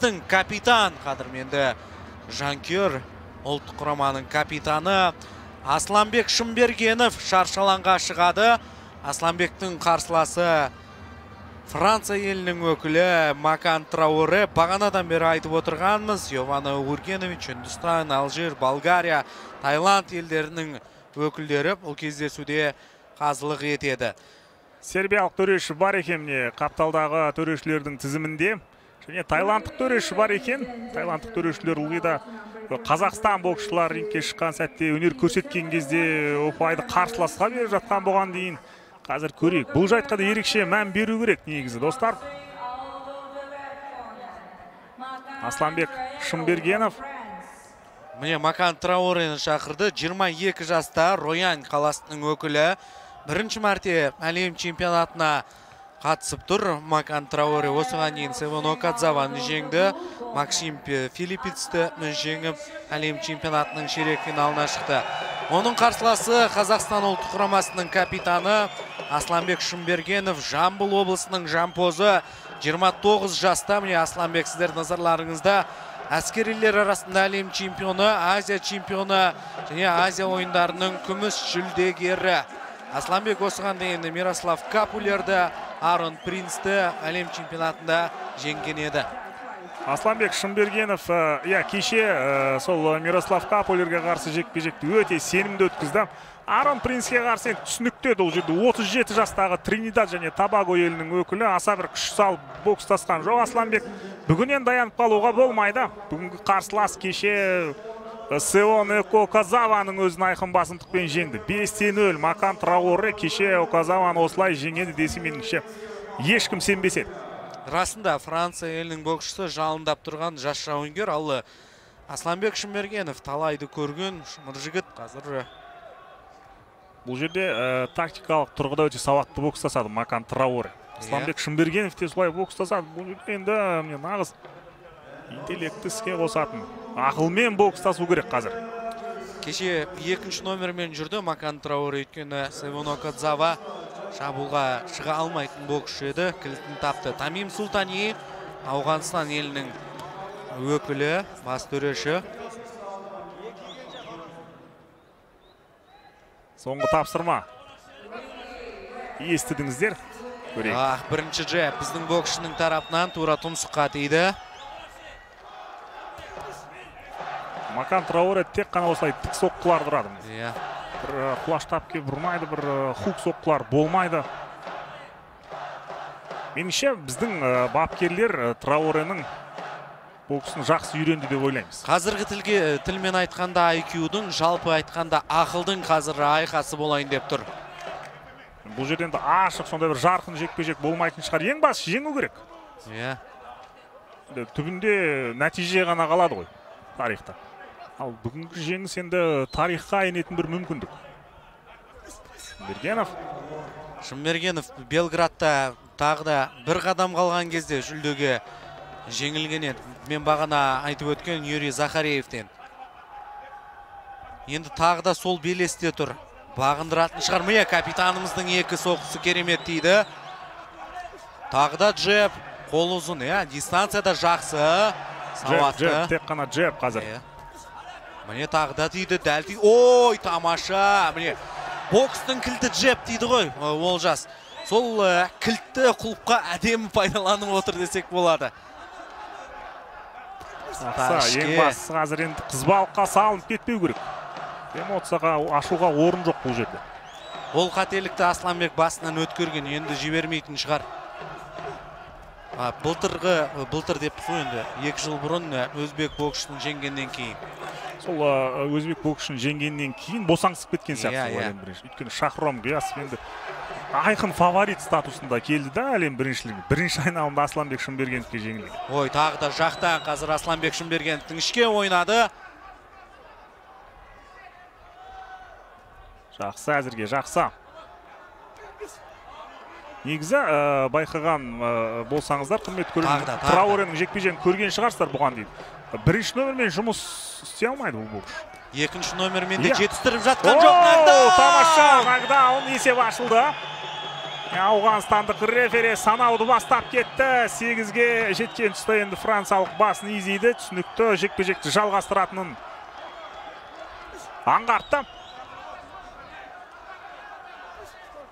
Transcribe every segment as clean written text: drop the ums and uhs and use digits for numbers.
Біздің капитан, қадірменді жанкүйер, ұлттық құраманың капитаны Асланбек Шымбергенов шаршы алаңға шығады. Асланбектің қарсыласы Франция елінің өкілі Макан Траоре. Бағанадан бері айтып отырғанымыз, Йована Ургенович, Үндістан, Алжир, Болгария, Таиланд елдерінің өкілдері бұл кездесуде қазылық етеді. Сербиялық төреші бар екен, міне қапталдағы төрешілердің тізімінде. Және таиландтық төреші бар екен. Таиландтық төрешілер ылғи да Қазақстан боксшылары рингке шыққан сәтте өнер көрсеткен кезде ұпайды қарсыласқа беріп жатқан бұған дейін. Қазір көрейік. Бұл жайтқа да ерекше мән беру керек негізі, достар. Асланбек Шымбергенов. Міне Макан Траорені шақырды. 22 жаста, Роян қаласының өкілі. Бірінші мәрте әлем чемпионатына қатысып тұр Макан Траоре. Осыған дейін Севон Окадзаваны жеңді. Максим Филиппицті жеңіп әлем чемпионатының ширек финалына шықты. Оның қарсыласы Қазақстан ұлттық құрамасының капитаны Асланбек Шымбергенов, Жамбыл облысының жампозы, 29 жаста. Міне Асланбек, сіздер назарларыңызда. Әскерилер арасында әлем чемпионы, Азия чемпионы және Азия ойындарының күміс жүлдегері. Асланбек осыған дейін Мирослав Капулерді, Арон Принсті әлем чемпионатында жеңген еді. Асланбек Шымбергенов, иә, кеше сол Мирослав Капулерге қарсы жекпе-жекті өте сенімді өткізді. Арон Принске қарсы енді түсінікті еді, ол жерде 37 жастағы Тринидад және Тобаго елінің өкілі аса бір күш салып бокстасқан жоқ Асланбек. Бүгіннен dayanып қалуға болмайды. Бүгінгі қарсылас кеше Сеон Оказаваның өзін айқын басымдықпен жеңді. 5-0 Макан Траоре кеше Оказаваны осылай жеңеді десе, меніңше, ешкім сенбес еді. Расында Франция елінің боксшысы жалындап тұрған жас жауынгер. Ал Асланбек Шымбергенов талайды көрген шымыр жігіт қазір. Бұл жерде тактикалық тұрғыда өте сауатты бокстасады Макан Траоре. Асланбек Шымбергенов те солай бокстасады. Бұл жерде енді міне нағыз интеллектті іске қосатын, ақылмен бокстасу керек қазір. Кеше екінші номермен жүрді Макан Траоре, өйткені Севон Окадзава шабуылға шыға алмайтын боксшы еді, кілтін тапты. Тамим Султани, Ауғанстан елінің өкілі, бас төреші. Соңғы тапсырма. Естідіңіздер. Көрейік. Ах, бірінші джеб біздің боксшының тарапынан тура тұмсыққа тиді. Макан Траоре тек қана осылай тік соққылар ұрады. Иә. Бір құлаштап келіп ұрмайды, бір хук соққылар болмайды. Меніңше, біздің бапкерлер Траоренің боксын жақсы үйренді деп ойлаймыз. Қазіргі тілмен айтқанда IQ-дың, жалпы айтқанда ақылдың қазір айқасы болайын деп тұр. Бұл жерде енді ашық сондай бір жарқын жекпе-жек болмайтын шығар. Ең басы жеңу керек. Иә. Түбінде нәтиже ғана қалады ғой тарихта. Ал бүгінгі жеңіс енді тарихқа енетін бір мүмкіндік. Шымбергенов. Шымбергенов Белградта тағы да бір қадам қалған кезде жүлдеге жеңілген еді. Мен бағана айтып өткен Юрий Захареевтен. Енді тағы да сол белесте тұр. Бағындыратын шығар. Міне капитанымыздың екі соққысы керемет тиді. Тағы да джеб, қол ұзын, иә, дистанцияда жақсы. Сауатты. Джеб, тек қана джеб қазір. Міне тағы да тиді, дәл тиді. Ой, тамаша. Міне бокстың кілті джеб дейді ғой, Олжас. Сол кілтті құлыпқа әдемі пайдаланып отыр десек болады. Жақсы, ең бастысы қазір енді қызбалыққа салынып кетпеу керек. Эмоцияға, ашуға орын жоқ бұл жерде. Ол қателікті Асланбек басынан өткерген, енді жібермейтін шығар. Былтыр деп қой енді, 2 жыл бұрын өзбек боксшысын жеңгеннен кейін. Сол өзбек боксшысын жеңгеннен кейін босаңсып кеткен сияқты ол әлем бірінші. Өйткені Шахром Гиясов енді айқын фаворит статусында келді да әлем біріншілігіне. Бірінші айналымда Асланбек Шымбергеновке жеңілді. Ой, тағы да жақтан қазір Асланбек Шымбергеновтің ішке ойнады. Жақсы, әзірге жақсы. Негізі байқаған болсаңыздар, құрметті көрермен, Траоренің жекпе-жегін көрген шығарсыздар бұған дейін. Бірінші номермен жұмыс істей алмайды бұл боксшы. Екінші номермен де жетістіріп жатқан жоқ. Нокдаун! Тамаша, нокдаун, есеп ашылды. Ауғанстандық рефери санауды бастап кетті. 8-ге жеткен тұста енді франциялық басын изейді. Түсінікті, жекпе-жекті жалғастыратынын аңғартты.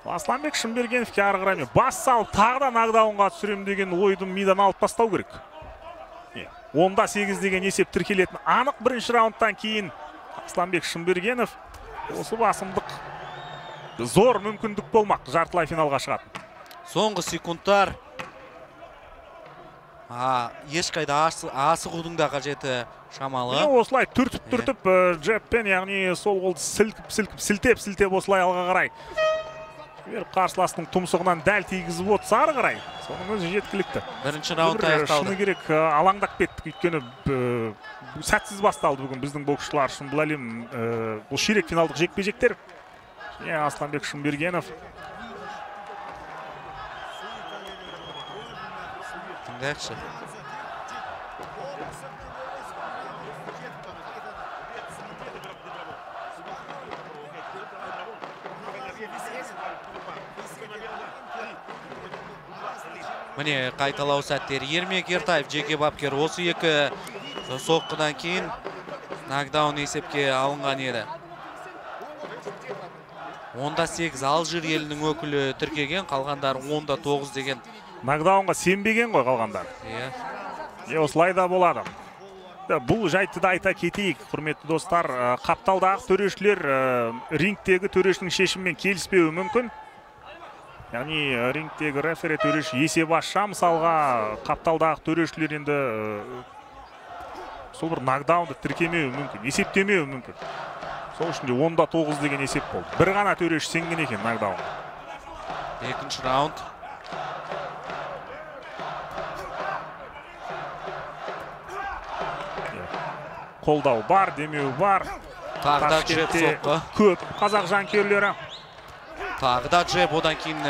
Асланбек Шымбергеновке ары қарай бас салып тағы да нокдаунға түсіремін деген ойды мидан алып тастау керек. 10-8 деген есеп тіркелетін анық бірінші раундтан кейін Асланбек Шымбергенов осы басымдық зор мүмкіндік болмақ жартылай финалға шығатын. Соңғы секундтар. Ешқайда асығудың да қажеті шамалы. Осылай түртіп-түртіп джебпен, яғни сол қолды сілкіп-сілкіп, сілтеп-сілтеп осылай алға қарай жіберіп қарсыласының тұмсығынан дәл тигізіп отырса ары қарай, соның өзі жеткілікті. Бірінші раунд аяқталды. Шыны керек, алаңдап кеттік, өйткені сәтсіз басталды бүгін біздің боксшылар үшін бұл әлем, бұл ширек финалдық жекпе-жектер. Асланбек Шымбергенов. Тыңдайықшы. Міне қайталау сәттері. Ермек Ертаев жеке бапкер осы екі соққыдан кейін нокдаун есепке алынған еді. 10-8 Алжир елінің өкілі тіркеген, қалғандары 10-9 деген. Нокдаунға сенбеген ғой қалғандар. Осылай да болады. Бұл жайтты да айта кетейік, құрметті достар, қапталдағы төрешілер рингтегі төрешінің шешімімен келіспеуі мүмкін. Яғни рингтегі рефери төреші есеп ашса, мысалға қапталдағы төрешілер енді сол бір нокдаунды тіркемеуі мүмкін, есептемеуі мүмкін. Сол үшін де 10-9 деген есеп болды. Бір ғана төреші сенген екен нокдаунға. Екінші раунд. Қолдау бар, демеу бар. Тағы да джеб соққы. Көп қазақ жанкүйерлері. Тағы да джеб, одан кейін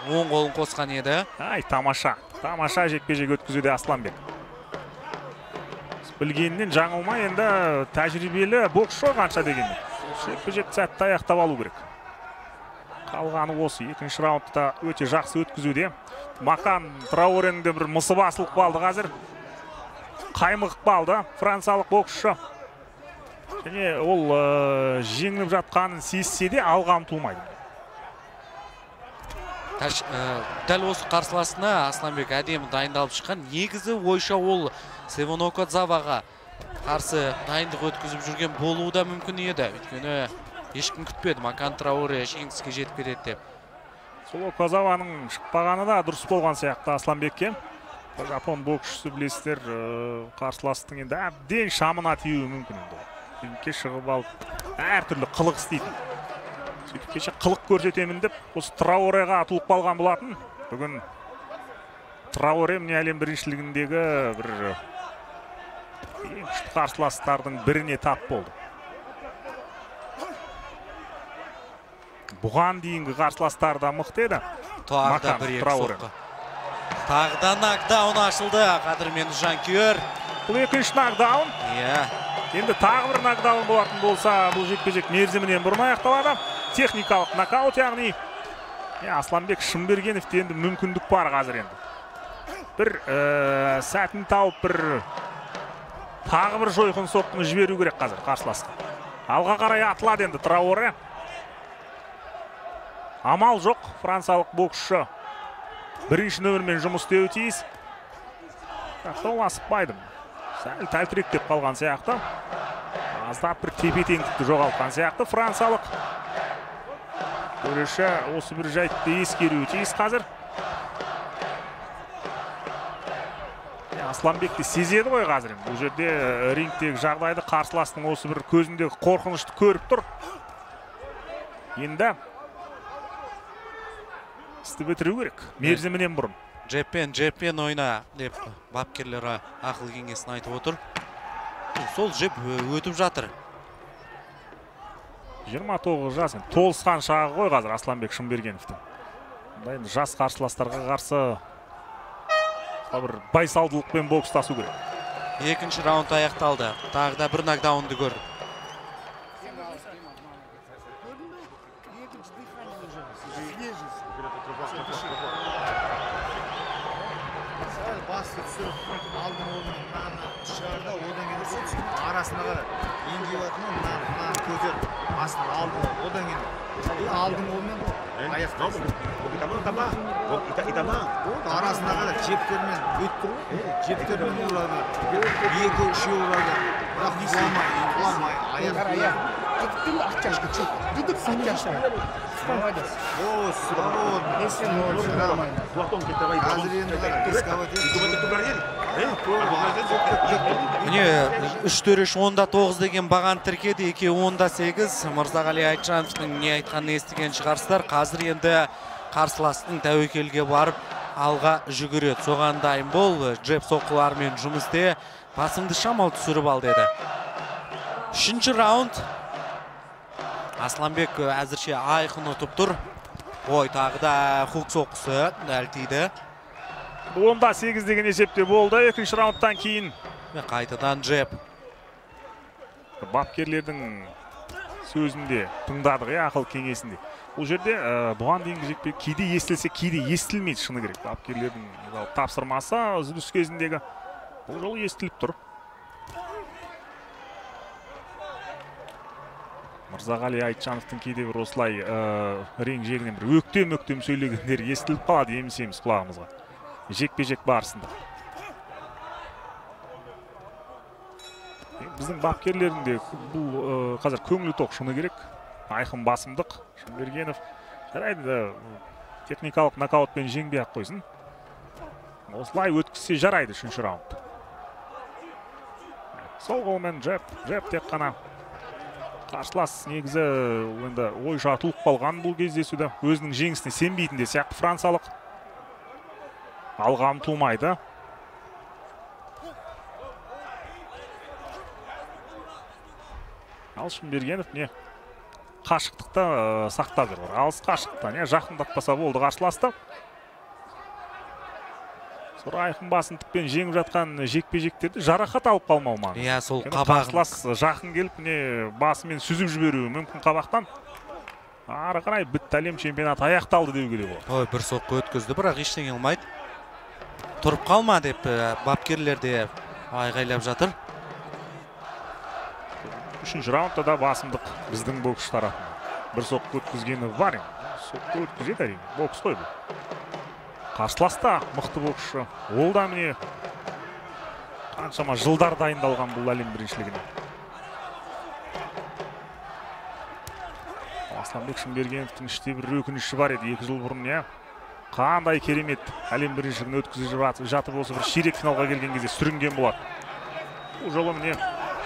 оң қолын қосқан еді. Ай, тамаша. Тамаша жекпе-жек өткізуде Асланбек. Білгенінен жаңылмай, енді тәжірибелі боксшы қанша дегенмен. Жекпе-жек сәтті аяқтап алу керек. Қалғаны осы. Екінші раундта да өте жақсы өткізуде. Макан Траоренің де бір мысы басылып қалды қазір. Қаймығып қалды франциялық боксшы. Және ол жеңіліп жатқанын сезсе де алға ұмтылмайды. Дәл осы қарсыласына Асланбек әдемі дайындалып шыққан. Негізі ойша ол Севон Окадзаваға қарсы дайындық өткізіп жүрген болуы да мүмкін еді. Өйткені ешкім күтпеді Макан Траоре жеңіске жетіп кетеді деп. Сол Окадзаваның шықпағаны да дұрыс болған сияқты Асланбекке. Жапон боксшысы білесіздер, қарсыластың енді әбден шамына тиюі мүмкін енді. Рингке шығып алып әртүрлі қылық істейтін. Сөйтіп кеше қылық көрсетемін деп осы Траореға атылып қалған болатын. Бүгін Траоре міне әлем біріншілігіндегі бір ең күшті қарсыластардың біріне тап болды. Бұған дейінгі қарсыластар да мықты еді. Тағы да бір екі соққы. Тағы да нокдаун ашылды, қадірменді жанкүйер. Бұл екінші нокдаун. Енді тағы бір нокдаун болатын болса, бұл жекпе-жек мерзімінен бұрын аяқталады. Техникалық нокаут, яғни Асланбек Шымбергеновте енді мүмкіндік бар қазір енді. Бір сәтін тауып, бір тағы бір жойқын соққыны жіберу керек қазір қарсыласқа. Алға қарай атылады енді Траоре. Амал жоқ, франциялық боксшы бірінші нөмірмен жұмыс істеуі тиіс. Бірақ ол асықпайды. Сәл тәлтіректеп қалған сияқты. Аздап бір тепе-теңдікті жоғалтқан сияқты франциялық төреші осы бір жайтты ескеруі тиіс қазір. Асланбек те сезеді ғой қазір. Бұл жерде рингтегі жағдайды, қарсыластың осы бір көзіндегі қорқынышты көріп тұр. Енді істі бітіру керек мерзімінен бұрын. Джебпен, джебпен ойна деп бапкерлері ақыл кеңесін айтып отыр. Сол джеб өтіп жатыр. 29 жас, толысқан шағы ғой қазір Асланбек Шымбергеновтің. Мұнда енді жас қарсыластарға қарсы бір байсалдылықпен бокстасу керек. Екінші раунд аяқталды. Тағы да бір нокдаунды көрдік. Арасына қара. Еңгейіп жатыр, мынаны көтер. Астына алдың, одан кейін алдың қолмен аяқтайсың. Арасына қара джебтермен өйтіп тұр ғой. Джебтермен ұрады. Екі, үшеу ұрады. Бірақ құламай, құламай, аяқ. Молодец. О, свободно. Қазір енді қара, рисковать. Міне 3 төреші 10-9 деген баған тіркеді, екеуі 10-8. Мырзағали Айтжановтың не айтқанын естіген шығарсыздар. Қазір енді қарсыластың тәуекелге барып алға жүгіреді. Соған дайын бол, джеб соққыларымен жұмыс істе, басыңды шамал түсіріп ал деді. Үшінші раунд. Асланбек әзірше айқын ұтып тұр. Ой, тағы да хук соққысы дәл тиді. 10-8 деген есепте болды. Екінші раундтан кейін қайтадан джеб. Бапкерлердің сөзінде тыңдадық, ақыл кеңесінде. Бұл жерде бұған дейінгі жекпе кейде естілсе, кейде естілмейді, шыны керек. Бапкерлердің тапсырмасы үзіліс кезіндегі бұл жолы естіліп тұр. Мырзағали Айтжановтың кейде бір осылай ринг жегінен бір өктем-өктем сөйлегендері естіліп қалады еміс-еміс құлағымызға. Жекпе-жек барысында. Біздің бапкерлердің де бұл қазір көңілі тоқ, шыны керек. Айқын басымдық. Шынбергенов жарайды, техникалық нокаутпен жеңбей-ақ қойсын. Осылай өткізсе жарайды үшінші раунд. Сол қолмен джеб, джеб тек қана. Қарсылас негізі енді ойша ұтылып қалған бұл кездесуде. Өзінің жеңісіне сенбейтін де сияқты франциялық. Алға ұмтылмайды. Ал Шынбергенов не қашықтықта сақтап жүр. Алыс қашықтықта не жақындатпаса болды қарсыласты. Сол айқын басымдықпен жеңіп жатқан жекпе-жектерді жарақат алып қалмау маңызды. Иә, сол қабағын. Қарсылас жақын келіп не басымен сүзіп жіберуі мүмкін қабақтан. Ары қарай бітті, әлем чемпионаты аяқталды деуге де болады. Ой, бір соққы өткізді, бірақ ештеңе қылмайды. Тұрып қалма деп бапкерлер де айғайлап жатыр. Үшінші раундта да басымдық біздің боксшы тарапынан. Бір соққы өткізгені бар енді. Соққы өткізеді әрине, бокс қой бұл. Қарсылас та мықты боксшы. Ол да міне қаншама жылдар дайындалған бұл әлем біріншілігіне. Асланбек Шынбергеновтің іште бір өкініші бар еді 2 жыл бұрын, иә. Қандай керемет әлем біріншілігін өткізіп жатып осы бір ширек финалға келген кезде сүрінген болады. Бұл жолы міне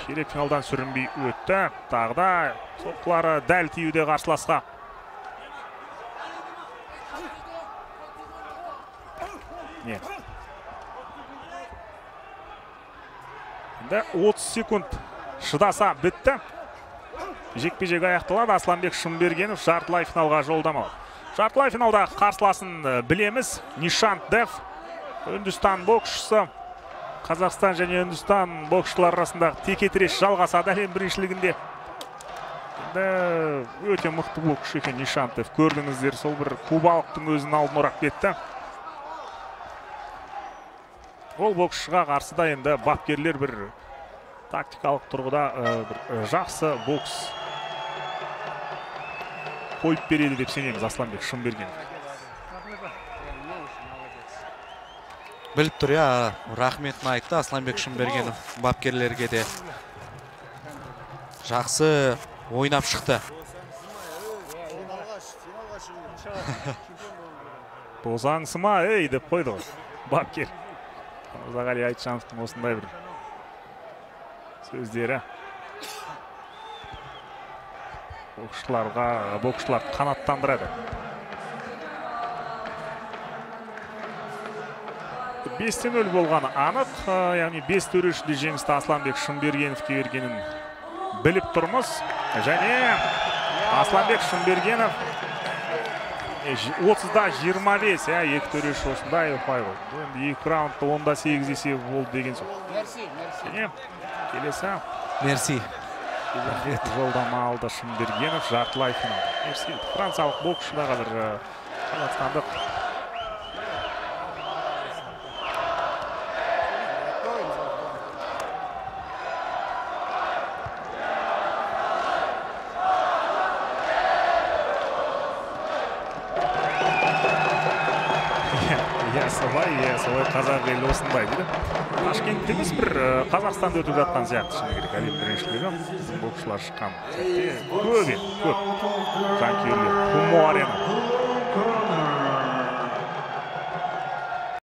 ширек финалдан сүрінбей өтті. Тағы да соққылары дәл тиюде қарсыласқа. Не. Енді 30 секунд шыдаса бітті. Жекпе-жек аяқталады. Асланбек Шынбергенов жартылай финалға жолдама алады. Жартылай финалда қарсыласын білеміз. Нишант Дев, Үндістан боксшысы. Қазақстан және Үндістан боксшылары арасындағы текетірес жалғасады әлем біріншілігінде. Енді өте мықты боксшы екен Нишант Дев. Көрдіңіздер, сол бір кубалықтың өзін алдын орап кетті. Ол боксшыға қарсы да енді бапкерлер бір тактикалық тұрғыда бір жақсы бокс қойып береді деп сенеміз Асланбек Шынбергенов. Біліп тұр, иә, рахметін айтты Асланбек Шынбергенов бапкерлерге де. Жақсы ойнап шықты. Бозаңсыма, ей деп қойды ғой бапкер. Мырзағали Айтжановтың осындай бір сөздері боксшыларды қанаттандырады. 5-0 болғаны анық, яғни 5 төреші де жеңісті Асланбек Шынбергеновке бергенін біліп тұрмыз. Және Асланбек Шынбергенов 30-25, екі төреші осындай ұпай қойды. Енді екі раундта 10-8 есебі болды деген сөз. Және келесі. Мерси. Жолдама алды Шынбергенов жартылай финалда. Мерси. Франциялық боксшы да қазір қазақстандық. Солай, иә, солай, қазақ елі осындай дейді. Ташкентте емес, бір Қазақстанда өтіп жатқан сияқты, шыны керек, әлем біріншілігі. Біздің боксшылар шыққан сәтте көп еді, көп жанкүйерлер. Хумо Арена.